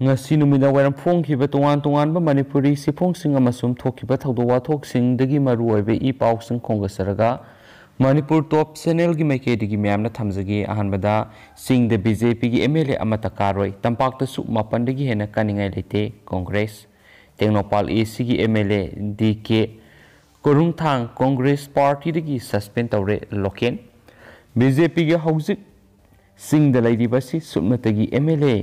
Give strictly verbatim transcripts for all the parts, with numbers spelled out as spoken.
ꯉꯁꯤ ꯅꯨꯃꯤꯗꯥꯡ ꯋꯥꯏꯔꯝ ꯐꯣꯡꯈꯤꯕ ꯇꯣꯉꯥꯟ ꯇꯣꯉꯥꯟꯕ ꯃꯅꯤꯄꯨꯔꯤ ꯁꯤꯐꯣꯡꯁꯤꯡ ꯑꯃꯁꯨꯡ ꯊꯣꯛꯈꯤꯕ ꯊꯧꯗꯣꯛ ꯋꯥꯊꯣꯛꯁꯤꯡꯗꯒꯤ ꯃꯔꯨꯑꯣꯏꯕ ꯏ ꯄꯥꯎꯁꯤꯡ ꯈꯣꯝꯒꯠꯆꯔꯒ, ꯃꯅꯤꯄꯨꯔ ꯇꯣꯞ ꯆꯦꯅꯦꯜꯒꯤ ꯃꯥꯏꯀꯩꯗꯒꯤ ꯃꯌꯥꯝꯅ ꯊꯝꯖꯒꯦ꯫ ꯑꯍꯥꯟꯕꯗ, ꯆꯤꯡꯗ ꯕꯤ ꯖꯦ ꯄꯤꯒꯤ ꯑꯦꯝ ꯑꯦꯜ ꯑꯦ ꯑꯃꯠꯇ ꯀꯥꯔꯣꯏ, ꯇꯝꯄꯥꯛꯇꯁꯨ ꯃꯥꯄꯟꯗꯒꯤ ꯍꯦꯟꯅ ꯀꯥꯅꯤꯡꯉꯥꯏ ꯂꯩꯇꯦ꯫ ꯀꯣꯡꯒ꯭ꯔꯦꯁ, ꯇꯦꯡꯅꯧꯄꯥꯜ ꯑꯦ ꯁꯤꯒꯤ M L A D K Korungthang Congress ꯄꯥꯔꯇꯤꯗꯒꯤ ꯁꯁꯄꯦꯟ ꯇꯧꯔꯦ꯫ ꯂꯣꯀꯦꯟ, ꯕꯤ ꯖꯦ ꯄꯤꯒꯤ ꯍꯧꯖꯤꯛ ꯆꯤꯡꯗ ꯂꯩꯔꯤꯕꯁꯤ ꯁꯨꯞꯅꯇꯒꯤ ꯑꯦꯝ ꯑꯦꯜ ꯑꯦ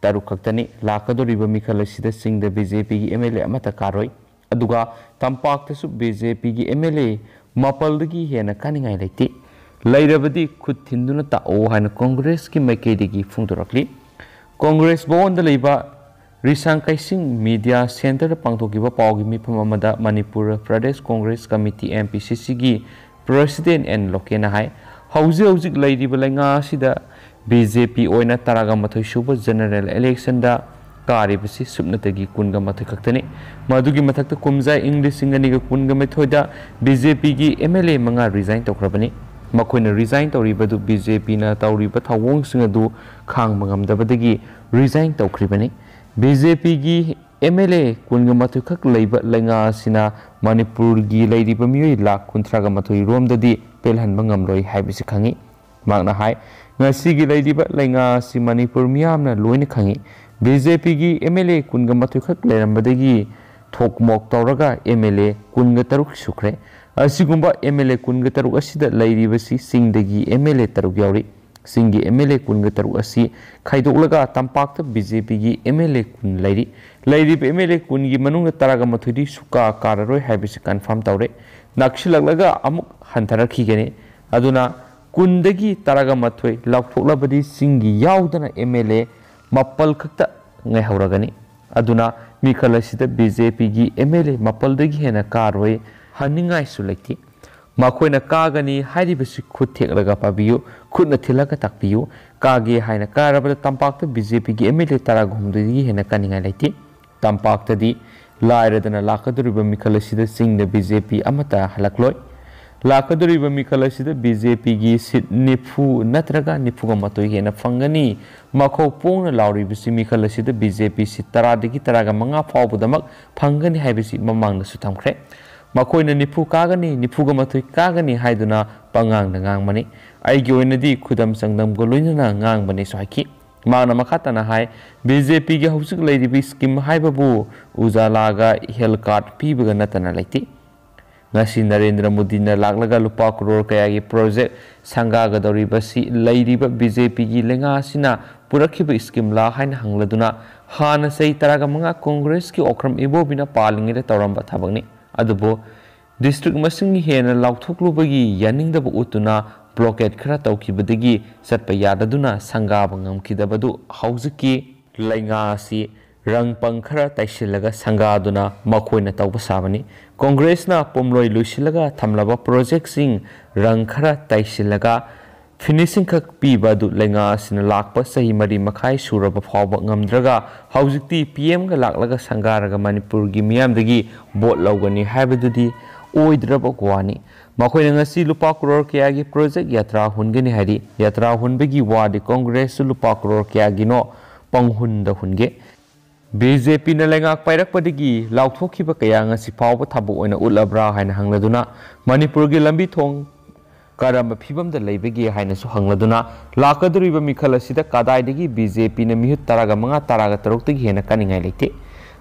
ꯇꯔꯨꯛ ꯈꯛꯇꯅꯤ꯫ ꯂꯥꯛꯀꯗꯧꯔꯤꯕ ꯃꯤꯈꯜ ꯑꯁꯤꯗ ꯆꯤꯡꯗ ꯕꯤ ꯖꯦ ꯄꯤꯒꯤ ꯑꯦꯝ ꯑꯦꯜ ꯑꯦ ꯑꯃꯠꯇ ꯀꯥꯔꯣꯏ꯫ ꯑꯗꯨꯒ ꯇꯝꯄꯥꯛꯇꯁꯨ ꯕꯤ ꯖꯦ ꯄꯤꯒꯤ ꯑꯦꯝ ꯑꯦꯜ ꯑꯦ ꯃꯥꯄꯜꯗꯒꯤ ꯍꯦꯟꯅ ꯀꯥꯅꯤꯡꯉꯥꯏ ꯂꯩꯇꯦ꯫ ꯂꯩꯔꯕꯗꯤ ꯈꯨꯠ ꯊꯤꯟꯗꯨꯅ ꯇꯥꯛꯑꯣ ꯍꯥꯏꯅ ꯀꯣꯡꯒ꯭ꯔꯦꯁꯀꯤ ꯃꯥꯏꯀꯩꯗꯒꯤ ꯐꯣꯡꯗꯣꯔꯛꯂꯤ꯫ ꯀꯣꯡꯒ꯭ꯔꯦꯁ ꯚꯋꯟꯗ ꯂꯩꯕ ꯔꯤꯁꯥꯡ ꯀꯩꯁꯤꯡ ꯃꯤꯗꯤꯌꯥ ꯁꯦꯟꯇꯔꯗ ꯄꯥꯡꯊꯣꯛꯈꯤꯕ ꯄꯥꯎꯒꯤ ꯃꯤꯐꯝ ꯑꯃꯗ Manipur Pradesh Congress committee, M P ꯁꯤ ꯁꯤꯒꯤ ꯄ꯭ꯔꯁꯤꯗꯦꯟ ꯑꯦꯟ ꯂꯣꯀꯦꯟꯅ ꯍꯥꯏ, ꯍꯧꯖꯤꯛ ꯍꯧꯖꯤꯛ ꯂꯩꯔꯤꯕ ꯂꯩꯉꯥꯛ ꯑꯁꯤꯗ ꯕꯤ ꯖꯦ ꯄꯤ ꯑꯣꯏꯅ ꯇꯔꯥꯒ ꯃꯥꯊꯣꯏ ꯁꯨꯕ ꯖꯦꯅꯔꯦꯜ ꯏꯂꯦꯛꯁꯟꯗ ꯀꯥꯔꯤꯕꯁꯤ ꯁꯨꯞꯅꯇꯒꯤ ꯀꯨꯟꯒ ꯃꯥꯊꯣꯏ ꯈꯛꯇꯅꯤ꯫ ꯃꯗꯨꯒꯤ ꯃꯊꯛꯇ ꯀꯨꯝꯖꯥ ꯏꯪ ꯂꯤꯁꯤꯡ ꯑꯅꯤꯒ ꯀꯨꯟꯒ ꯃꯥꯊꯣꯏꯗ ꯕꯤ ꯖꯦ ꯄꯤꯒꯤ ꯑꯦꯝ ꯑꯦꯜ ꯑꯦ ꯃꯉꯥ ꯔꯤꯖꯥꯏꯟ ꯇꯧꯈ꯭ꯔꯕꯅꯤ꯫ ꯃꯈꯣꯏꯅ ꯔꯤꯖꯥꯏꯟ ꯇꯧꯔꯤꯕꯗꯨ ꯕꯤ ꯖꯦ ꯄꯤꯅ ꯇꯧꯔꯤꯕ ꯊꯧꯑꯣꯡꯁꯤꯡ ꯑꯗꯨ ꯈꯥꯡꯕ ꯉꯝꯗꯕꯗꯒꯤ ꯔꯤꯖꯥꯏꯟ ꯇꯧꯈ꯭ꯔꯤꯕꯅꯤ꯫ ꯕꯤ ꯖꯦ ꯄꯤꯒꯤ ꯑꯦꯝ ꯑꯦꯜ ꯑꯦ ꯀꯨꯟꯒ ꯃꯥꯊꯣꯏ ꯈꯛ ꯂꯩꯕ ꯂꯩꯉꯥꯛ ꯑꯁꯤꯅ ꯃꯅꯤꯄꯨꯔꯒꯤ ꯂꯩꯔꯤꯕ ꯃꯤꯑꯣꯏ ꯂꯥꯈ ꯀꯨꯟꯊ꯭ꯔꯥꯒ ꯃꯥꯊꯣꯏ ꯔꯣꯝꯗꯗꯤ ꯄꯦꯜꯍꯟꯕ ꯉꯝꯂꯣꯏ ꯍꯥꯏꯕꯁꯤ ꯈꯪꯏ꯫ ꯃꯍꯥꯛꯅ ꯍꯥꯏ, ꯉꯁꯤꯒꯤ ꯂꯩꯔꯤꯕ ꯂꯩꯉꯥꯛ ꯑꯁꯤ ꯃꯅꯤꯄꯨꯔ ꯃꯤꯌꯥꯝꯅ ꯂꯣꯏꯅ ꯈꯪꯏ꯫ ꯕꯤ ꯖꯦ ꯄꯤꯒꯤ ꯑꯦꯝ ꯑꯦꯜ ꯑꯦ ꯀꯨꯟꯒ ꯃꯥꯊꯣꯏ ꯈꯛ ꯂꯩꯔꯝꯕꯗꯒꯤ ꯊꯣꯛ ꯃꯣꯛ ꯇꯧꯔꯒ ꯑꯦꯝ ꯑꯦꯜ ꯑꯦ ꯀꯨꯟꯒ ꯇꯔꯨꯛ ꯁꯨꯈ꯭ꯔꯦ꯫ ꯑꯁꯤꯒꯨꯝꯕ ꯑꯦꯝ ꯑꯦꯜ ꯑꯦ ꯀꯨꯟꯒ ꯇꯔꯨꯛ ꯑꯁꯤꯗ ꯂꯩꯔꯤꯕꯁꯤ ꯆꯤꯡꯗꯒꯤ ꯑꯦꯝ ꯑꯦꯜ ꯑꯦ ꯇꯔꯨꯛ ꯌꯥꯎꯔꯤ꯫ ꯆꯤꯡꯒꯤ ꯑꯦꯝ ꯑꯦꯜ ꯑꯦ ꯀꯨꯟꯒ ꯇꯔꯨꯛ ꯑꯁꯤ ꯈꯥꯏꯗꯣꯛꯂꯒ ꯇꯝꯄꯥꯛꯇ ꯕꯤ ꯖꯦ ꯄꯤꯒꯤ ꯑꯦꯝ ꯑꯦꯜ ꯑꯦ ꯀꯨꯟ ꯂꯩꯔꯤ꯫ ꯂꯩꯔꯤꯕ ꯑꯦꯝ ꯑꯦꯜ ꯑꯦ ꯀꯨꯟꯒꯤ ꯃꯅꯨꯡꯗ ꯇꯔꯥꯒ ꯃꯥꯊꯣꯏꯗꯤ ꯁꯨꯀꯥ ꯀꯥꯔꯔꯣꯏ ꯍꯥꯏꯕꯁꯤ ꯀꯟꯐꯥꯔꯝ ꯇꯧꯔꯦ꯫ ꯅꯛꯁꯤꯜꯂꯛꯂꯒ ꯑꯃꯨꯛ ꯍꯟꯊꯔꯛꯈꯤꯒꯅꯤ꯫ ꯑꯗꯨꯅ ꯀꯨꯟꯗꯒꯤ ꯇꯔꯥꯒ ꯃꯥꯊꯣꯏ ꯂꯧꯊꯣꯛꯂꯕꯗꯤ ꯆꯤꯡꯒꯤ ꯌꯥꯎꯗꯅ ꯑꯦꯝ ꯑꯦꯜ ꯑꯦ ꯃꯥꯄꯜ ꯈꯛꯇ ꯉꯥꯏꯍꯧꯔꯒꯅꯤ꯫ ꯑꯗꯨꯅ ꯃꯤꯈꯜ ꯑꯁꯤꯗ ꯕꯤ ꯖꯦ ꯄꯤꯒꯤ ꯑꯦꯝ ꯑꯦꯜ ꯑꯦ ꯃꯥꯄꯜꯗꯒꯤ ꯍꯦꯟꯅ ꯀꯥꯔꯣꯏ ꯍꯥꯏꯅꯤꯡꯉꯥꯏꯁꯨ ꯂꯩꯇꯦ꯫ ꯃꯈꯣꯏꯅ ꯀꯥꯒꯅꯤ ꯍꯥꯏꯔꯤꯕꯁꯤ ꯈꯨꯠ ꯊꯦꯛꯂꯒ ꯄꯥꯕꯤꯌꯨ, ꯈꯨꯠꯅ ꯊꯤꯜꯂꯒ ꯇꯥꯛꯄꯤꯌꯨ꯫ ꯀꯥꯒꯦ ꯍꯥꯏꯅ ꯀꯥꯔꯕꯗ ꯇꯝꯄꯥꯛꯇ ꯕꯤ ꯖꯦ ꯄꯤꯒꯤ ꯑꯦꯝ ꯑꯦꯜ ꯑꯦ ꯇꯔꯥꯒ ꯍꯨꯝꯗꯣꯏꯗꯒꯤ ꯍꯦꯟꯅ ꯀꯥꯅꯤꯡꯉꯥꯏ ꯂꯩꯇꯦ꯫ ꯇꯝꯄꯥꯛꯇꯗꯤ ꯂꯥꯏꯔꯗꯅ ꯂꯥꯛꯀꯗꯧꯔꯤꯕ ꯃꯤꯈꯜ ꯑꯁꯤꯗ ꯆꯤꯡꯗ ꯕꯤ ꯖꯦ ꯄꯤ ꯑꯃꯠꯇ ꯍꯜꯂꯛꯂꯣꯏ꯫ ꯂꯥꯛꯀꯗꯧꯔꯤꯕ ꯃꯤꯈꯜ ꯑꯁꯤꯗ ꯕꯤ ꯖꯦ ꯄꯤꯒꯤ ꯁꯤꯠ ꯅꯤꯐꯨ ꯅꯠꯇ꯭ꯔꯒ ꯅꯤꯐꯨꯒ ꯃꯥꯊꯣꯏ ꯍꯦꯟꯅ ꯐꯪꯒꯅꯤ꯫ ꯃꯈꯧ ꯄꯣꯡꯅ ꯂꯥꯎꯔꯤꯕꯁꯤ ꯃꯤꯈꯜ ꯑꯁꯤꯗ ꯕꯤ ꯖꯦ ꯄꯤ ꯁꯤꯠ ꯇꯔꯥꯗꯒꯤ ꯇꯔꯥꯒ ꯃꯉꯥ ꯐꯥꯎꯕꯗꯃꯛ ꯐꯪꯒꯅꯤ ꯍꯥꯏꯕꯁꯤ ꯃꯃꯥꯡꯗꯁꯨ ꯊꯝꯈ꯭ꯔꯦ꯫ ꯃꯈꯣꯏꯅ ꯅꯤꯐꯨ ꯀꯥꯒꯅꯤ, ꯅꯤꯐꯨꯒ ꯃꯥꯊꯣꯏ ꯀꯥꯒꯅꯤ ꯍꯥꯏꯗꯨꯅ ꯄꯉꯥꯡꯗ ꯉꯥꯡꯕꯅꯤ꯫ ꯑꯩꯒꯤ ꯑꯣꯏꯅꯗꯤ ꯈꯨꯗꯝ ꯆꯥꯡꯗꯝꯒ ꯂꯣꯏꯅꯅ ꯉꯥꯡꯕꯅꯤꯁꯨ ꯍꯥꯏꯈꯤ꯫ ꯃꯍꯥꯛꯅ ꯃꯈꯥ ꯇꯥꯅ ꯍꯥꯏ, ꯕꯤ ꯖꯦ ꯄꯤꯒꯤ ꯍꯧꯖꯤꯛ ꯂꯩꯔꯤꯕ ꯁ꯭ꯀꯤꯝ ꯍꯥꯏꯕꯕꯨ ꯎꯖꯥꯂꯥꯒ ꯍꯦꯜꯊ ꯀꯥꯔꯗ ꯄꯤꯕꯒ ꯅꯠꯇꯅ ꯂꯩꯇꯦ꯫ ꯉꯁꯤ ꯅꯔꯦꯟꯗ꯭ꯔ ꯃꯣꯗꯤꯅ ꯂꯥꯛꯂꯒ ꯂꯨꯄꯥ ꯀ꯭ꯔꯣꯔ ꯀꯌꯥꯒꯤ ꯄ꯭ꯔꯣꯖꯦꯛ ꯁꯪꯒꯥꯒꯗꯧꯔꯤꯕꯁꯤ ꯂꯩꯔꯤꯕ ꯕꯤ ꯖꯦ ꯄꯤꯒꯤ ꯂꯩꯉꯥꯛ ꯑꯁꯤꯅ ꯄꯨꯔꯛꯈꯤꯕ ꯁ꯭ꯀꯤꯝꯂꯥ ꯍꯥꯏꯅ ꯍꯪꯂꯗꯨꯅ, ꯍꯥꯟꯅ ꯆꯍꯤ ꯇꯔꯥꯒ ꯃꯉꯥ ꯀꯣꯡꯒ꯭ꯔꯦꯁꯀꯤ ꯑꯣꯀ꯭ꯔꯝ ꯏꯕꯣꯕꯤꯅ ꯄꯥꯜꯂꯤꯉꯩꯗ ꯇꯧꯔꯝꯕ ꯊꯕꯛꯅꯤ꯫ ꯑꯗꯨꯕꯨ ꯗꯤꯁꯇ꯭ꯔꯤꯛ ꯃꯁꯤꯡ ꯍꯦꯟꯅ ꯂꯥꯎꯊꯣꯛꯂꯨꯕꯒꯤ ꯌꯥꯅꯤꯡꯗꯕ ꯎꯠꯇꯨꯅ ꯕ꯭ꯂꯣꯀꯦꯠ ꯈꯔ ꯇꯧꯈꯤꯕꯗꯒꯤ ꯆꯠꯄ ꯌꯥꯗꯗꯨꯅ ꯁꯪꯒꯥꯕ ꯉꯝꯈꯤꯗꯕꯗꯨ ꯍꯧꯖꯤꯛꯀꯤ ꯂꯩꯉꯥꯛ ꯑꯁꯤ ꯔꯪ ꯄꯪ ꯈꯔ ꯇꯩꯁꯤꯜꯂꯒ ꯁꯪꯒꯥꯗꯨꯅ ꯃꯈꯣꯏꯅ ꯇꯧꯕ ꯁꯥꯕꯅꯤ꯫ ꯀꯣꯡꯒ꯭ꯔꯦꯁꯅ ꯄꯣꯝꯂꯣꯏ ꯂꯣꯏꯁꯤꯜꯂꯒ ꯊꯝꯂꯕ ꯄ꯭ꯔꯣꯖꯦꯛꯁꯤꯡ ꯔꯪ ꯈꯔ ꯇꯩꯁꯤꯜꯂꯒ ꯐꯤꯅꯤꯁꯤꯡ ꯈꯛ ꯄꯤꯕ ꯑꯗꯨ ꯂꯩꯉꯥꯛ ꯑꯁꯤꯅ ꯂꯥꯛꯄ ꯆꯍꯤ ꯃꯔꯤ ꯃꯈꯥꯏ ꯁꯨꯔꯕ ꯐꯥꯎꯕ ꯉꯝꯗ꯭ꯔꯒ, ꯍꯧꯖꯤꯛꯇꯤ ꯄꯤ ꯑꯦꯝꯒ ꯂꯥꯛꯂꯒ ꯁꯪꯒꯥꯔꯒ ꯃꯅꯤꯄꯨꯔꯒꯤ ꯃꯤꯌꯥꯝꯗꯒꯤ ꯚꯣꯠ ꯂꯧꯒꯅꯤ ꯍꯥꯏꯕꯗꯨꯗꯤ ꯑꯣꯏꯗ꯭ꯔꯕ ꯋꯥꯅꯤ꯫ ꯃꯈꯣꯏꯅ ꯉꯁꯤ ꯂꯨꯄꯥ ꯀ꯭ꯔꯣꯔ ꯀꯌꯥꯒꯤ ꯄ꯭ꯔꯣꯖꯦꯛ ꯌꯥꯇ꯭ꯔꯥ ꯍꯨꯟꯒꯅꯤ ꯍꯥꯏꯔꯤ꯫ ꯌꯥꯇ꯭ꯔꯥ ꯍꯨꯟꯕꯒꯤ ꯋꯥꯗꯤ ꯀꯣꯡꯒ꯭ꯔꯦꯁꯁꯨ ꯂꯨꯄꯥ ꯀ꯭ꯔꯣꯔ ꯀꯌꯥꯒꯤꯅꯣ ꯄꯪꯍꯨꯟꯗ ꯍꯨꯟꯒꯦ꯫ ꯕꯤ ꯖꯦ ꯄꯤꯅ ꯂꯩꯉꯥꯛ ꯄꯥꯏꯔꯛꯄꯗꯒꯤ ꯂꯥꯎꯊꯣꯛꯈꯤꯕ ꯀꯌꯥ ꯉꯁꯤ ꯐꯥꯎꯕ ꯊꯕꯛ ꯑꯣꯏꯅ ꯎꯠꯂꯕ꯭ꯔꯥ ꯍꯥꯏꯅ ꯍꯪꯂꯗꯨꯅ, ꯃꯅꯤꯄꯨꯔꯒꯤ ꯂꯝꯕꯤ ꯊꯣꯡ ꯀꯔꯝꯕ ꯐꯤꯕꯝꯗ ꯂꯩꯕꯒꯦ ꯍꯥꯏꯅꯁꯨ ꯍꯪꯂꯗꯨꯅ, ꯂꯥꯛꯀꯗꯧꯔꯤꯕ ꯃꯤꯈꯜ ꯑꯁꯤꯗ ꯀꯗꯥꯏꯗꯒꯤ ꯕꯤ ꯖꯦ ꯄꯤꯅ ꯃꯤꯍꯨꯠ ꯇꯔꯥꯒ ꯃꯉꯥ, ꯇꯔꯥꯒ ꯇꯔꯨꯛꯇꯒꯤ ꯍꯦꯟꯅ ꯀꯟꯅꯤꯡꯉꯥꯏ ꯂꯩꯇꯦ꯫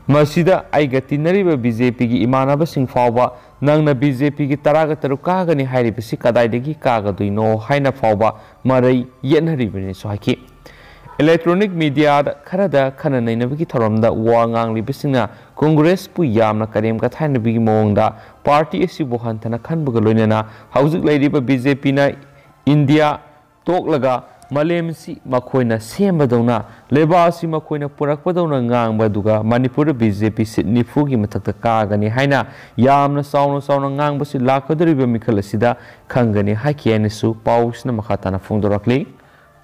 ꯃꯁꯤꯗ ꯑꯩꯒ ꯇꯤꯟꯅꯔꯤꯕ ꯕꯤ ꯖꯦ ꯄꯤꯒꯤ ꯏꯃꯥꯟꯅꯕꯁꯤꯡ ꯐꯥꯎꯕ ꯅꯪꯅ ꯕꯤ ꯖꯦ ꯄꯤꯒꯤ ꯇꯔꯥꯒ ꯇꯔꯨꯛ ꯀꯥꯒꯅꯤ ꯍꯥꯏꯔꯤꯕꯁꯤ ꯀꯗꯥꯏꯗꯒꯤ ꯀꯥꯒꯗꯣꯏꯅꯣ ꯍꯥꯏꯅ ꯐꯥꯎꯕ ꯃꯔꯩ ꯌꯦꯠꯅꯔꯤꯕꯅꯤꯁꯨ ꯍꯥꯏꯈꯤ꯫ ꯏꯂꯦꯛꯇ꯭ꯔꯣꯅꯤꯛ ꯃꯤꯗꯤꯌꯥꯗ ꯈꯔꯗ ꯈꯟꯅ ꯅꯩꯅꯕꯒꯤ ꯊꯧꯔꯝꯗ ꯋꯥ ꯉꯥꯡꯂꯤꯕꯁꯤꯡꯅ ꯀꯣꯡꯒ꯭ꯔꯦꯁꯄꯨ ꯌꯥꯝꯅ ꯀꯔꯦꯝ ꯀꯊꯥꯏꯅꯕꯒꯤ ꯃꯑꯣꯡꯗ ꯄꯥꯔꯇꯤ ꯑꯁꯤꯕꯨ ꯍꯟꯊꯅ ꯈꯟꯕꯒ ꯂꯣꯏꯅꯅ ꯍꯧꯖꯤꯛ ꯂꯩꯔꯤꯕ ꯕꯤ ꯖꯦ ꯄꯤꯅ ꯏꯟꯗꯤꯌꯥ ꯇꯣꯛꯂꯒ ꯃꯥꯂꯦꯝꯁꯤ ꯃꯈꯣꯏꯅ ꯁꯦꯝꯕꯗꯧꯅ, ꯂꯩꯕꯥꯛ ꯑꯁꯤ ꯃꯈꯣꯏꯅ ꯄꯨꯔꯛꯄꯗꯧꯅ ꯉꯥꯡꯕ ꯑꯗꯨꯒ ꯃꯅꯤꯄꯨꯔꯗ ꯕꯤ ꯖꯦ ꯄꯤ ꯁꯤꯠ ꯅꯤꯐꯨꯒꯤ ꯃꯊꯛꯇ ꯀꯥꯒꯅꯤ ꯍꯥꯏꯅ ꯌꯥꯝꯅ ꯆꯥꯎꯅ ꯆꯥꯎꯅ ꯉꯥꯡꯕꯁꯤ ꯂꯥꯛꯀꯗꯧꯔꯤꯕ ꯃꯤꯈꯜ ꯑꯁꯤꯗ ꯈꯪꯒꯅꯤ ꯍꯥꯏꯈꯤ ꯍꯥꯏꯅꯁꯨ ꯄꯥꯎꯁꯤꯅ ꯃꯈꯥ ꯇꯥꯅ ꯐꯣꯡꯗꯣꯔꯛꯂꯤ꯫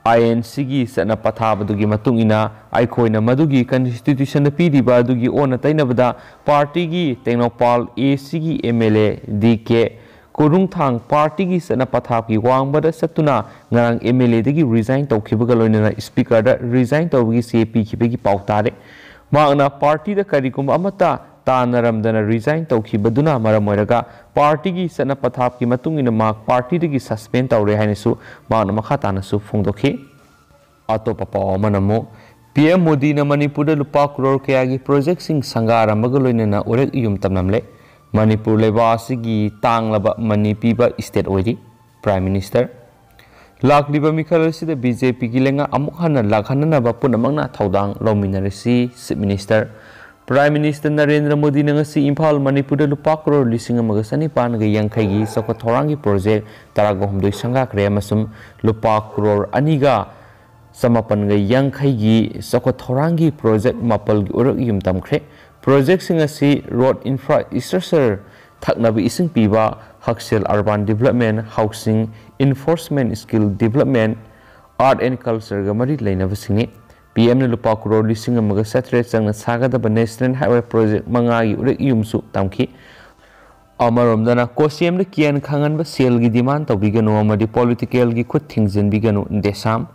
ꯑꯥꯏ ꯑꯦꯟ ꯁꯤꯒꯤ ꯆꯠꯅ ꯄꯊꯥꯞ ꯑꯗꯨꯒꯤ ꯃꯇꯨꯡ ꯏꯟꯅ ꯑꯩꯈꯣꯏꯅ ꯃꯗꯨꯒꯤ ꯀꯟꯁꯇꯤꯇ꯭ꯌꯨꯁꯟꯗ ꯄꯤꯔꯤꯕ ꯑꯗꯨꯒꯤ ꯑꯣꯟꯅ ꯇꯩꯅꯕꯗ ꯄꯥꯔꯇꯤꯒꯤ ꯇꯦꯡꯅꯧꯄꯥꯜ ꯑꯦ ꯁꯤꯒꯤ ꯑꯦꯝ ꯑꯦꯜ ꯑꯦ ꯗꯤ ꯀꯦ ꯎꯔꯨꯡꯊꯥꯡ ꯄꯥꯔꯇꯤꯒꯤ ꯆꯠꯅ ꯄꯊꯥꯞꯀꯤ ꯋꯥꯡꯃꯗ ꯆꯠꯇꯨꯅ ꯉꯔꯥꯡ ꯑꯦꯝ ꯑꯦꯜ ꯑꯦꯗꯒꯤ ꯔꯤꯖꯥꯏꯟ ꯇꯧꯈꯤꯕꯒ ꯂꯣꯏꯅꯅ ꯁ꯭ꯄꯤꯀꯔꯗ ꯔꯤꯖꯥꯏꯟ ꯇꯧꯕꯒꯤ ꯆꯦ ꯄꯤꯈꯤꯕꯒꯤ ꯄꯥꯎ ꯇꯥꯔꯦ꯫ ꯃꯍꯥꯛꯅ ꯄꯥꯔꯇꯤꯗ ꯀꯔꯤꯒꯨꯝꯕ ꯑꯃꯠꯇ ꯇꯥꯟꯅꯔꯝꯗꯅ ꯔꯤꯖꯥꯏꯟ ꯇꯧꯈꯤꯕꯗꯨꯅ ꯃꯔꯝ ꯑꯣꯏꯔꯒ ꯄꯥꯔꯇꯤꯒꯤ ꯆꯠꯅ ꯄꯊꯥꯞꯀꯤ ꯃꯇꯨꯡ ꯏꯟꯅ ꯃꯍꯥꯛ ꯄꯥꯔꯇꯤꯗꯒꯤ ꯁꯁꯄꯦꯟ ꯇꯧꯔꯦ ꯍꯥꯏꯅꯁꯨ ꯃꯍꯥꯛꯅ ꯃꯈꯥ ꯇꯥꯅꯁꯨ ꯐꯣꯡꯗꯣꯛꯈꯤ꯫ ꯑꯇꯣꯞꯄ ꯄꯥꯎ ꯑꯃꯅ ꯑꯃꯨꯛ, ꯄꯤ ꯑꯦꯝ ꯃꯣꯗꯤꯅ ꯃꯅꯤꯄꯨꯔꯗ ꯂꯨꯄꯥ ꯀ꯭ꯔꯣꯔ ꯀꯌꯥꯒꯤ ꯄ꯭ꯔꯣꯖꯦꯛꯁꯤꯡ ꯁꯪꯒꯥꯔꯝꯕꯒ ꯂꯣꯏꯅꯅ ꯎꯔꯦꯛ ꯏꯌꯨꯝ ꯇꯝꯂꯝꯂꯦ꯫ ꯃꯅꯤꯄꯨꯔ ꯂꯩꯕꯥꯛ ꯑꯁꯤꯒꯤ ꯇꯥꯡꯂꯕ ꯃꯅꯤ ꯄꯤꯕ ꯁ꯭ꯇꯦꯠ ꯑꯣꯏꯔꯤ꯫ ꯄ꯭ꯔꯥꯏꯝ ꯃꯤꯅꯤꯁꯇꯔ, ꯂꯥꯛꯂꯤꯕ ꯃꯤꯈꯜ ꯑꯁꯤꯗ ꯕꯤ ꯖꯦ ꯄꯤꯒꯤ ꯂꯩꯉꯥꯛ ꯑꯃꯨꯛ ꯍꯟꯅ ꯂꯥꯛꯍꯟꯅꯅꯕ ꯄꯨꯝꯅꯃꯛꯅ ꯊꯧꯗꯥꯡ ꯂꯧꯃꯤꯟꯅꯔꯁꯤ, chief minister. Prime minister Narendra ꯃꯣꯗꯤꯅ ꯉꯁꯤ ꯏꯝꯐꯥꯜ, ꯃꯅꯤꯄꯨꯔꯗ ꯂꯨꯄꯥ ꯀ꯭ꯔꯣꯔ ꯂꯤꯁꯤꯡ ꯑꯃꯒ ꯆꯅꯤꯄꯥꯟꯒ ꯌꯥꯡꯈꯩꯒꯤ ꯆꯥꯎꯈꯠ ꯊꯧꯔꯥꯡꯒꯤ ꯄ꯭ꯔꯣꯖꯦꯛ ꯇꯔꯥꯒ ꯍꯨꯝꯗꯣꯏ ꯁꯪꯒꯥꯈ꯭ꯔꯦ ꯑꯃꯁꯨꯡ ꯂꯨꯄꯥ ꯀ꯭ꯔꯣꯔ ꯑꯅꯤꯒ ꯆꯃꯥꯄꯟꯒ ꯌꯥꯡꯈꯩꯒꯤ ꯆꯥꯎꯈꯠ ꯊꯧꯔꯥꯡꯒꯤ ꯄ꯭ꯔꯣꯖꯦꯛ ꯃꯥꯄꯜꯒꯤ ꯎꯔꯛ ꯌꯨꯝ ꯇꯝꯈ꯭ꯔꯦ꯫ ꯄ꯭ꯔꯣꯖꯦꯛꯁꯤꯡ ꯑꯁꯤ ꯔꯣꯗ ꯏꯟꯐ꯭ꯔꯥꯁ꯭ꯇ꯭ꯔꯛꯆꯔ, ꯊꯛꯅꯕ ꯏꯁꯤꯡ ꯄꯤꯕ, ꯍꯛꯁꯦꯜ, urban development, housing, enforcement, skill development, art and ꯀꯜꯆꯔꯒ ꯃꯔꯤ ꯂꯩꯅꯕꯁꯤꯡꯅꯤ꯫ ꯄꯤ ꯑꯦꯝꯅ ꯂꯨꯄꯥ ꯀ꯭ꯔꯣꯔ ꯂꯤꯁꯤꯡ ꯑꯃꯒ ꯆꯥꯇ꯭ꯔꯦꯠ ꯆꯪꯅ ꯁꯥꯒꯗꯕ ꯅꯦꯁꯅꯦꯜ ꯍꯥꯏꯋꯦ ꯄ꯭ꯔꯣꯖꯦꯛ ꯃꯉꯥꯒꯤ ꯎꯔꯛ ꯌꯨꯝꯁꯨ ꯇꯝꯈꯤ꯫ ꯑꯃꯔꯣꯝꯗꯅ, ꯀꯣꯁꯦꯝꯗ ꯀꯤꯌꯟ ꯈꯪꯍꯟꯕ ꯁꯦꯜꯒꯤ ꯗꯤꯃꯥꯟ ꯇꯧꯕꯤꯒꯅꯨ ꯑꯃꯗꯤ ꯄꯣꯂꯤꯇꯤꯀꯦꯜꯒꯤ ꯈꯨꯠ ꯊꯤꯡꯖꯤꯟꯕꯤꯒꯅꯨ, ꯗꯦꯁꯥꯝ꯫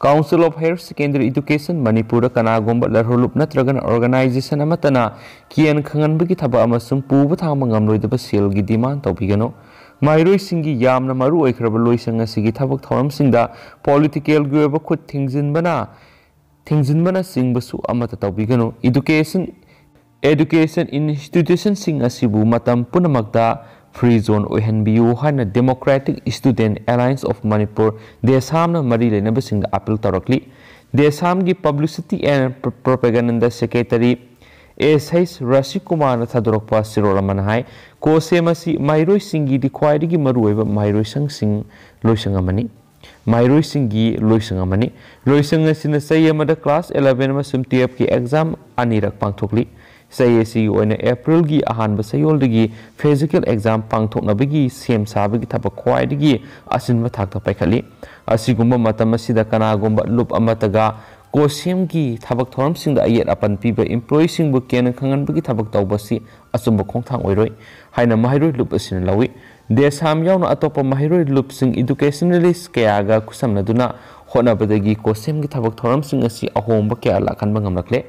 Council of Higher Secondary Education ꯃꯅꯤꯄꯨꯔꯗ ꯀꯅꯥꯒꯨꯝꯕ ꯂꯔꯍꯨꯂꯨꯞ ꯅꯠꯇ꯭ꯔꯒꯅ ꯑꯣꯔꯒꯅꯥꯏꯖꯦꯁꯟ ꯑꯃꯠꯇꯅ ꯀꯤꯌꯟ ꯈꯪꯍꯟꯕꯒꯤ ꯊꯕꯛ ꯑꯃꯁꯨꯡ ꯄꯨꯕ ꯊꯥꯡꯕ ꯉꯝꯂꯣꯏꯗꯕ ꯁꯦꯜꯒꯤ ꯗꯤꯃꯥꯟ ꯇꯧꯕꯤꯒꯅꯨ꯫ ꯃꯍꯩꯔꯣꯏꯁꯤꯡꯒꯤ ꯌꯥꯝꯅ ꯃꯔꯨ ꯑꯣꯏꯈ꯭ꯔꯕ ꯂꯣꯏꯁꯪ ꯑꯁꯤꯒꯤ ꯊꯕꯛ ꯊꯧꯔꯝꯁꯤꯡꯗ ꯄꯣꯂꯤꯇꯤꯀꯦꯜꯒꯤ ꯑꯣꯏꯕ ꯈꯨꯠ ꯊꯤꯡꯖꯤꯟꯕꯅ, ꯊꯤꯡꯖꯤꯟꯕꯅꯆꯤꯡꯕꯁꯨ ꯑꯃꯠꯇ ꯇꯧꯕꯤꯒꯅꯨ꯫ Education, education institutionꯁꯤꯡ ꯑꯁꯤꯕꯨ ꯃꯇꯝ ꯄꯨꯝꯅꯃꯛꯇ free zone ꯑꯣꯏꯍꯟꯕꯤꯌꯨ ꯍꯥꯏꯅ Democratic Student Alliance of Manipur, ꯗꯦꯁꯥꯝꯅ ꯃꯔꯤ ꯂꯩꯅꯕꯁꯤꯡꯗ ꯑꯥꯄꯤꯜ ꯇꯧꯔꯛꯂꯤ꯫ ꯗꯦꯁꯥꯝꯒꯤ Publicity and Propaganda Secretary S H ꯔꯥꯖꯤꯀꯨꯃꯥꯔꯅ ꯊꯥꯗꯣꯔꯛꯄ ꯆꯦꯔꯣꯜ ꯑꯃꯅ ꯍꯥꯏ, ꯀꯣꯁꯦꯝ ꯑꯁꯤ ꯃꯍꯩꯔꯣꯏꯁꯤꯡꯒꯤꯗꯤ ꯈ꯭ꯋꯥꯏꯗꯒꯤ ꯃꯔꯨꯑꯣꯏꯕ ꯃꯍꯩꯔꯣꯏꯁꯪꯁꯤꯡ ꯂꯣꯏꯁꯪ ꯑꯃꯅꯤ꯫ ꯃꯍꯩꯔꯣꯏꯁꯤꯡꯒꯤ ꯂꯣꯏꯁꯪ ꯑꯃꯅꯤ꯫ ꯂꯣꯏꯁꯪ ꯑꯁꯤꯅ ꯆꯍꯤ ꯑꯃꯗ class eleven ꯑꯃꯁꯨꯡ twelveꯀꯤ exam ꯑꯅꯤꯔꯛ ꯄꯥꯡꯊꯣꯛꯂꯤ꯫ ꯆꯍꯤ ꯑꯁꯤꯒꯤ ꯑꯣꯏꯅ ꯑꯦꯄ꯭ꯔꯤꯜꯒꯤ ꯑꯍꯥꯟꯕ ꯆꯌꯣꯜꯗꯒꯤ physical exam ꯄꯥꯡꯊꯣꯛꯅꯕꯒꯤ ꯁꯦꯝ ꯁꯥꯕꯒꯤ ꯊꯕꯛ ꯈ꯭ꯋꯥꯏꯗꯒꯤ ꯑꯁꯤꯟꯕ ꯊꯥꯛꯇ ꯄꯥꯏꯈꯠꯂꯤ꯫ ꯑꯁꯤꯒꯨꯝꯕ ꯃꯇꯝ ꯑꯁꯤꯗ ꯀꯅꯥꯒꯨꯝꯕ ꯂꯨꯞ ꯑꯃꯠꯇꯒ ꯀꯣꯁꯦꯝꯒꯤ ꯊꯕꯛ ꯊꯧꯔꯝꯁꯤꯡꯗ ꯑꯌꯦꯠ ꯑꯄꯟ ꯄꯤꯕ employeeꯁꯤꯡꯕꯨ ꯀꯤꯌꯟ ꯈꯪꯍꯟꯕꯒꯤ ꯊꯕꯛ ꯇꯧꯕ ꯑꯁꯤ ꯑꯆꯨꯝꯕ ꯈꯣꯡꯊꯥꯡ ꯑꯣꯏꯔꯣꯏ ꯍꯥꯏꯅ ꯃꯍꯩꯔꯣꯏ ꯂꯨꯞ ꯑꯁꯤꯅ ꯂꯧꯏ꯫ ꯗꯦꯁꯥꯝ ꯌꯥꯎꯅ ꯑꯇꯣꯞꯄ ꯃꯍꯩꯔꯣꯏ ꯂꯨꯞꯁꯤꯡ educationalist ꯀꯌꯥꯒ ꯈꯨꯠꯁꯝꯅꯗꯨꯅ ꯍꯣꯠꯅꯕꯗꯒꯤ ꯀꯣꯁꯦꯝꯒꯤ ꯊꯕꯛ ꯊꯧꯔꯝꯁꯤꯡ ꯑꯁꯤ ꯑꯍꯣꯡꯕ ꯀꯌꯥ ꯂꯥꯛꯍꯟꯕ ꯉꯝꯂꯛꯂꯦ꯫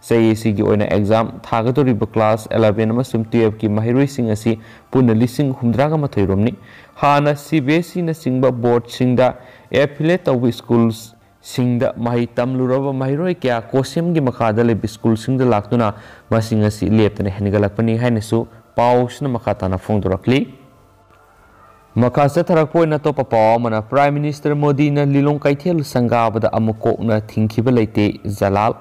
ꯆꯍꯤ ꯑꯁꯤꯒꯤ ꯑꯣꯏꯅ exam ꯊꯥꯒꯗꯧꯔꯤꯕ class eleven ꯑꯃꯁꯨꯡ twelve ꯀꯤ ꯃꯍꯩꯔꯣꯏꯁꯤꯡ ꯑꯁꯤ ꯄꯨꯟꯅ ꯂꯤꯁꯤꯡ ꯍꯨꯝꯗ꯭ꯔꯥꯒ ꯃꯥꯊꯣꯏ ꯔꯣꯝꯅꯤ꯫ ꯍꯥꯟꯅ C B S E ꯅꯆꯤꯡꯕ board ꯁꯤꯡꯗ affiliate ꯇꯧꯕ schools ꯁꯤꯡꯗ ꯃꯍꯩ ꯇꯝꯂꯨꯔꯕ ꯃꯍꯩꯔꯣꯏ ꯀꯌꯥ ꯀꯣꯁꯦꯝꯒꯤ ꯃꯈꯥꯗ ꯂꯩꯕ school ꯁꯤꯡꯗ ꯂꯥꯛꯇꯨꯅ ꯃꯁꯤꯡ ꯑꯁꯤ ꯂꯦꯞꯇꯅ ꯍꯦꯟꯒꯠꯂꯛꯄꯅꯤ ꯍꯥꯏꯅꯁꯨ ꯄꯥꯎꯁꯤꯅ ꯃꯈꯥ ꯇꯥꯅ ꯐꯣꯡꯗꯣꯔꯛꯂꯤ꯫ ꯃꯈꯥ ꯆꯠꯊꯔꯛꯄ ꯑꯣꯏꯅ ꯑꯇꯣꯞꯄ ꯄꯥꯎ ꯑꯃꯅ, Prime Minister ꯃꯣꯗꯤꯅ ꯂꯤꯂꯣꯡ ꯀꯩꯊꯦꯜ ꯁꯪꯒꯥꯕꯗ ꯑꯃꯨꯛ ꯀꯣꯛꯅ ꯊꯤꯡꯈꯤꯕ ꯂꯩꯇꯦ, ꯖꯂꯥꯜ꯫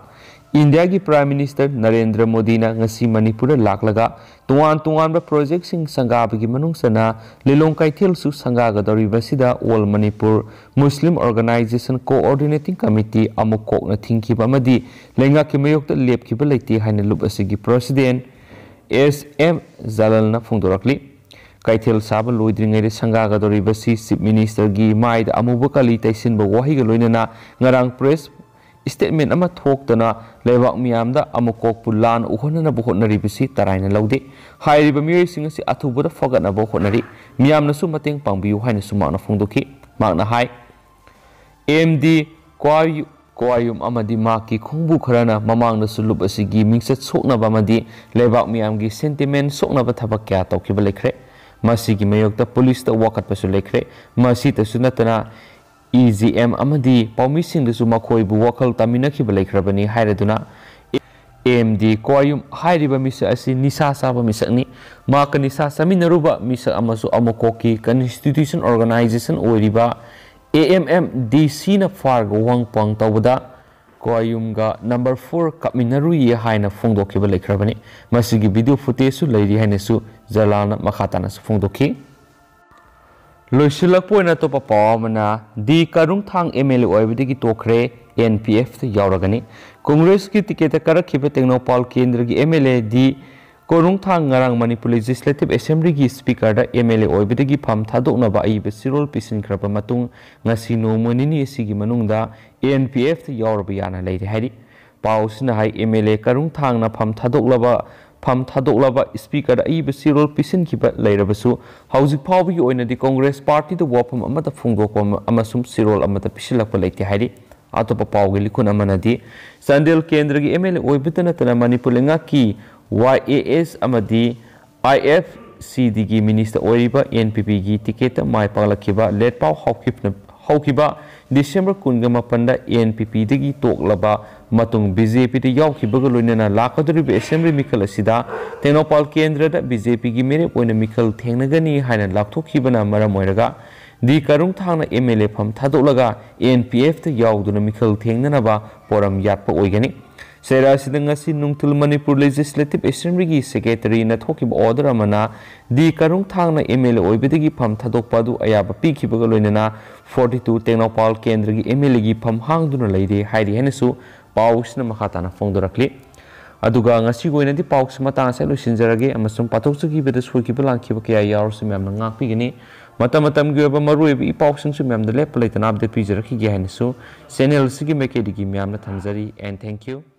ꯏꯟꯗꯤꯌꯥꯒꯤ Prime Minister ꯅꯔꯦꯟꯗ꯭ꯔ ꯃꯣꯗꯤꯅ ꯉꯁꯤ ꯃꯅꯤꯄꯨꯔꯗ ꯂꯥꯛꯂꯒ ꯇꯣꯉꯥꯟ ꯇꯣꯉꯥꯟꯕ project ꯁꯤꯡ ꯁꯪꯒꯥꯕꯒꯤ ꯃꯅꯨꯡ ꯆꯟꯅ ꯂꯤꯂꯣꯡ ꯀꯩꯊꯦꯜꯁꯨ ꯁꯪꯒꯥꯒꯗꯧꯔꯤꯕꯁꯤꯗ All Manipur Muslim Organization Coordinating Committee ꯑꯃꯨꯛ ꯀꯣꯛꯅ ꯊꯤꯡꯈꯤꯕ ꯑꯃꯗꯤ ꯂꯩꯉꯥꯛꯀꯤ ꯃꯥꯌꯣꯛꯇ ꯂꯦꯞꯈꯤꯕ ꯂꯩꯇꯦ ꯍꯥꯏꯅ ꯂꯨꯞ ꯑꯁꯤꯒꯤ President S M ꯖꯂꯥꯜꯅ ꯐꯣꯡꯗꯣꯔꯛꯂꯤ꯫ ꯀꯩꯊꯦꯜ ꯁꯥꯕ ꯂꯣꯏꯗ꯭ꯔꯤꯉꯩꯗ ꯁꯪꯒꯥꯒꯗꯧꯔꯤꯕꯁꯤ Chief Minister ꯒꯤ ꯃꯥꯏꯗ ꯑꯃꯨꯕ ꯀꯂꯤ ꯇꯩꯁꯤꯟꯕ ꯋꯥꯍꯩꯒ ꯂꯣꯏꯅꯅ ꯉꯔꯥꯡ press statement ꯑꯃ ꯊꯣꯛꯇꯅ ꯂꯩꯕꯥꯛ ꯃꯤꯌꯥꯝꯗ ꯑꯃꯨꯛꯀꯣꯛꯄꯨ ꯂꯥꯟ ꯎꯍꯟꯅꯅꯕ ꯍꯣꯠꯅꯔꯤꯕꯁꯤ ꯇꯔꯥꯏꯅ ꯂꯧꯗꯦ꯫ ꯍꯥꯏꯔꯤꯕ ꯃꯤꯑꯣꯏꯁꯤꯡ ꯑꯁꯤ ꯑꯊꯨꯕꯗ ꯐꯒꯠꯅꯕ ꯍꯣꯠꯅꯔꯤ꯫ ꯃꯤꯌꯥꯝꯅꯁꯨ ꯃꯇꯦꯡ ꯄꯥꯡꯕꯤꯌꯨ ꯍꯥꯏꯅꯁꯨ ꯃꯍꯥꯛꯅ ꯐꯣꯡꯗꯣꯛꯈꯤ꯫ ꯃꯍꯥꯛꯅ ꯍꯥꯏ, M D ꯀ꯭ꯋꯥꯌꯨ-, ꯀ꯭ꯋꯥꯌꯨꯝ ꯑꯃꯗꯤ ꯃꯍꯥꯛꯀꯤ ꯈꯣꯡꯕꯨ ꯈꯔꯅ ꯃꯃꯥꯡꯗꯁꯨ ꯂꯨꯞ ꯑꯁꯤꯒꯤ ꯃꯤꯡꯆꯠ ꯁꯣꯛꯅꯕ ꯑꯃꯗꯤ ꯂꯩꯕꯥꯛ ꯃꯤꯌꯥꯝꯒꯤ sentiment ꯁꯣꯛꯅꯕ ꯊꯕꯛ ꯀꯌꯥ ꯇꯧꯈꯤꯕ ꯂꯩꯈ꯭ꯔꯦ꯫ ꯃꯁꯤꯒꯤ ꯃꯥꯌꯣꯛꯇ ꯄꯨꯂꯤꯁꯇ ꯋꯥꯀꯠꯄꯁꯨ ꯂꯩꯈ꯭ꯔꯦ꯫ ꯃꯁꯤꯇꯁꯨ ꯅꯠꯇꯅ, E G M ꯑꯃꯗꯤ ꯄꯥꯎꯃꯤꯁꯤꯡꯗꯁꯨ ꯃꯈꯣꯏꯕꯨ ꯋꯥꯈꯜ ꯇꯥꯃꯤꯟꯅꯈꯤꯕ ꯂꯩꯈ꯭ꯔꯕꯅꯤ ꯍꯥꯏꯔꯗꯨꯅ, M D ꯀ꯭ꯋꯥꯌꯨꯝ ꯍꯥꯏꯔꯤꯕ ꯃꯤꯁꯛ ꯑꯁꯤ ꯅꯤꯁꯥ ꯆꯥꯕ ꯃꯤꯁꯛꯅꯤ꯫ ꯃꯍꯥꯛꯀ ꯅꯤꯁꯥ ꯆꯥꯃꯤꯟꯅꯔꯨꯕ ꯃꯤꯁꯛ ꯑꯃꯁꯨ ꯑꯃꯨꯛꯀꯣꯛꯀꯤ constitution organization ꯑꯣꯏꯔꯤꯕ A M M D C ꯅ ꯐꯥꯔꯒ ꯋꯥꯍꯪ ꯄꯥꯎꯍꯪ ꯇꯧꯕꯗ ꯀ꯭ꯋꯥꯌꯨꯝꯒ number four ꯀꯥꯞꯃꯤꯟꯅꯔꯨꯏ ꯍꯥꯏꯅ ꯐꯣꯡꯗꯣꯛꯈꯤꯕ ꯂꯩꯈ꯭ꯔꯕꯅꯤ꯫ ꯃꯁꯤꯒꯤ video footage ꯁꯨ ꯂꯩꯔꯤ ꯍꯥꯏꯅꯁꯨ ꯖꯂꯥꯜꯅ ꯃꯈꯥ ꯇꯥꯅꯁꯨ ꯐꯣꯡꯗꯣꯛꯈꯤ꯫ ꯂꯣꯏꯁꯤꯜꯂꯛꯄ ꯑꯣꯏꯅ ꯑꯇꯣꯞꯄ ꯄꯥꯎ ꯑꯃꯅ, D ꯀꯔꯨꯡꯊꯥꯡ M L A ꯑꯣꯏꯕꯗꯒꯤ ꯇꯣꯛꯈ꯭ꯔꯦ, N P F ꯇ ꯌꯥꯎꯔꯒꯅꯤ꯫ ꯀꯣꯡꯒ꯭ꯔꯦꯁꯀꯤ ticket ꯇ ꯀꯥꯔꯛꯈꯤꯕ ꯇꯦꯡꯅꯧꯄꯥꯜ ꯀꯦꯟꯗ꯭ꯔꯒꯤ M L A D ꯀꯔꯨꯡꯊꯥꯡ ꯉꯔꯥꯡ ꯃꯅꯤꯄꯨꯔ Legislative Assembly ꯒꯤ Speaker the M L A ꯑꯣꯏꯕꯗꯒꯤ ꯐꯝ ꯊꯥꯗꯣꯛꯅꯕ ꯑꯏꯕ ꯆꯦꯔꯣꯜ ꯄꯤꯁꯤꯟꯈ꯭ꯔꯕ ꯃꯇꯨꯡ, ꯉꯁꯤ ꯅꯣꯡꯃ ꯅꯤꯅꯤ ꯑꯁꯤꯒꯤ ꯃꯅꯨꯡꯗ N P F ꯇ ꯌꯥꯎꯔꯕ ꯌꯥꯅ ꯂꯩꯔꯦ ꯍꯥꯏꯔꯤ꯫ ꯄꯥꯎꯁꯤꯅ ꯍꯥꯏ, M L A ꯀꯔꯨꯡꯊꯥꯡꯅ ꯐꯝ ꯊꯥꯗꯣꯛꯂꯕ ꯐꯝ ꯊꯥꯗꯣꯛꯂꯕ ꯁ꯭ꯄꯤꯀꯔꯗ ꯑꯏꯕ ꯆꯦꯔꯣꯜ ꯄꯤꯁꯤꯟꯈꯤꯕ ꯂꯩꯔꯕꯁꯨ, ꯍꯧꯖꯤꯛ ꯐꯥꯎꯕꯒꯤ ꯑꯣꯏꯅꯗꯤ ꯀꯣꯡꯒ꯭ꯔꯦꯁ ꯄꯥꯔꯇꯤꯗ ꯋꯥꯐꯝ ꯑꯃꯠꯇ ꯐꯣꯡꯗꯣꯛꯄ ꯑꯃ-, ꯑꯃꯁꯨꯡ ꯆꯦꯔꯣꯜ ꯑꯃꯠꯇ ꯄꯤꯁꯤꯜꯂꯛꯄ ꯂꯩꯇꯦ ꯍꯥꯏꯔꯤ꯫ ꯑꯇꯣꯞꯄ ꯄꯥꯎꯒꯤ ꯂꯤꯈꯨꯟ ꯑꯃꯅꯗꯤ, ꯆꯥꯟꯗꯦꯜ ꯀꯦꯟꯗ꯭ꯔꯒꯤ ꯑꯦꯝ ꯑꯦꯜ ꯑꯦ ꯑꯣꯏꯕꯇ ꯅꯠꯇꯅ ꯃꯅꯤꯄꯨꯔ ꯂꯩꯉꯥꯛꯀꯤ ꯋꯥꯏ ꯑꯦ ꯑꯦꯁ ꯑꯃꯗꯤ ꯑꯥꯏ ꯑꯦꯐ ꯁꯤ ꯗꯤꯒꯤ ꯃꯤꯅꯤꯁꯇꯔ ꯑꯣꯏꯔꯤꯕ ꯑꯦꯟ ꯄꯤ ꯄꯤꯒꯤ ꯇꯤꯀꯦꯠꯇ ꯃꯥꯏ ꯄꯥꯛꯂꯛꯈꯤꯕ ꯂꯦꯠꯄꯥꯎ ꯍꯧꯈꯤꯕꯅ-, ꯍꯧꯈꯤꯕ ꯗꯤꯁꯦꯝꯕꯔ ꯀꯨꯟꯒ ꯃꯥꯄꯟꯗ ꯑꯦꯟ ꯄꯤ ꯄꯤꯗꯒꯤ ꯇꯣꯛꯂꯕ ꯃꯇꯨꯡ ꯕꯤ ꯖꯦ ꯄꯤꯗ ꯌꯥꯎꯈꯤꯕꯒ ꯂꯣꯏꯅꯅ ꯂꯥꯛꯀꯗꯧꯔꯤꯕ ꯑꯦꯁꯦꯝꯕ꯭ꯂꯤ ꯃꯤꯈꯜ ꯑꯁꯤꯗ ꯇꯦꯡꯅꯧꯄꯥꯜ ꯀꯦꯟꯗ꯭ꯔꯗ ꯕꯤ ꯖꯦ ꯄꯤꯒꯤ ꯃꯤꯔꯦꯞ ꯑꯣꯏꯅ ꯃꯤꯈꯜ ꯊꯦꯡꯅꯒꯅꯤ ꯍꯥꯏꯅ ꯂꯥꯎꯊꯣꯛꯈꯤꯕꯅ ꯃꯔꯝ ꯑꯣꯏꯔꯒ ꯗꯤ ꯀꯔꯨꯡꯊꯥꯡꯅ ꯑꯦꯝ ꯑꯦꯜ ꯑꯦ ꯐꯝ ꯊꯥꯗꯣꯛꯂꯒ ꯑꯦꯟ ꯄꯤ ꯑꯦꯐꯇ ꯌꯥꯎꯗꯨꯅ ꯃꯤꯈꯜ ꯊꯦꯡꯅꯅꯕ ꯄꯣꯔꯝ ꯌꯥꯠꯄ ꯑꯣꯏꯒꯅꯤ꯫ ꯆꯩꯔꯥ ꯑꯁꯤꯗ ꯉꯁꯤ ꯅꯨꯡꯊꯤꯜ ꯃꯅꯤꯄꯨꯔ ꯂꯦꯖꯤꯁꯂꯦꯇꯤꯚ ꯑꯦꯁꯦꯝꯕ꯭ꯂꯤꯒꯤ ꯁꯦꯀ꯭ꯔꯦꯇꯔꯤꯅ ꯊꯣꯛꯈꯤꯕ ꯑꯣꯔꯗꯔ ꯑꯃꯅ ꯗꯤ ꯀꯔꯨꯡꯊꯥꯡꯅ ꯑꯦꯝ ꯑꯦꯜ ꯑꯦ ꯑꯣꯏꯕꯗꯒꯤ ꯐꯝ ꯊꯥꯗꯣꯛꯄ ꯑꯗꯨ ꯑꯌꯥꯕ ꯄꯤꯈꯤꯕꯒ ꯂꯣꯏꯅꯅ ꯐꯣꯔꯇꯤ ꯇꯨ ꯇꯦꯡꯅꯧꯄꯥꯜ ꯀꯦꯟꯗ꯭ꯔꯒꯤ ꯑꯦꯝ ꯑꯦꯜ ꯑꯦꯒꯤ ꯐꯝ ꯍꯥꯡꯗꯨꯅ ꯂꯩꯔꯦ ꯍꯥꯏꯔꯤ ꯍꯥꯏꯅꯁꯨ ꯄꯥꯎꯁꯤꯅ ꯃꯈꯥ ꯇꯥꯅ ꯐꯣꯡꯗꯣꯔꯛꯂꯤ꯫ ꯑꯗꯨꯒ ꯉꯁꯤꯒꯤ ꯑꯣꯏꯅꯗꯤ ꯄꯥꯎꯁꯤ ꯃꯇꯥꯡ ꯑꯁꯤꯗ ꯂꯣꯏꯁꯤꯟꯖꯔꯒꯦ ꯑꯃꯁꯨꯡ ꯄꯥꯊꯣꯛꯆꯈꯤꯕꯗ ꯁꯣꯏꯈꯤꯕ ꯂꯥꯟꯈꯤꯕ ꯀꯌꯥ ꯌꯥꯎꯔꯁꯨ ꯃꯌꯥꯝꯅ ꯉꯥꯛꯄꯤꯒꯅꯤ꯫ ꯃꯇꯝ ꯃꯇꯝꯒꯤ ꯑꯣꯏꯕ ꯃꯔꯨꯑꯣꯏꯕ ꯏ ꯄꯥꯎꯁꯤꯡꯁꯨ ꯃꯌꯥꯝꯗ ꯂꯦꯞꯄ ꯂꯩꯇꯅ ꯑꯞꯗꯦꯠ ꯄꯤꯖꯔꯛꯈꯤꯒꯦ ꯍꯥꯏꯅꯁꯨ ꯆꯦꯅꯦꯜ ꯑꯁꯤꯒꯤ ꯃꯥꯏꯀꯩꯗꯒꯤ ꯃꯌꯥꯝꯅ ꯊꯝꯖꯔꯤ꯫ And thank you.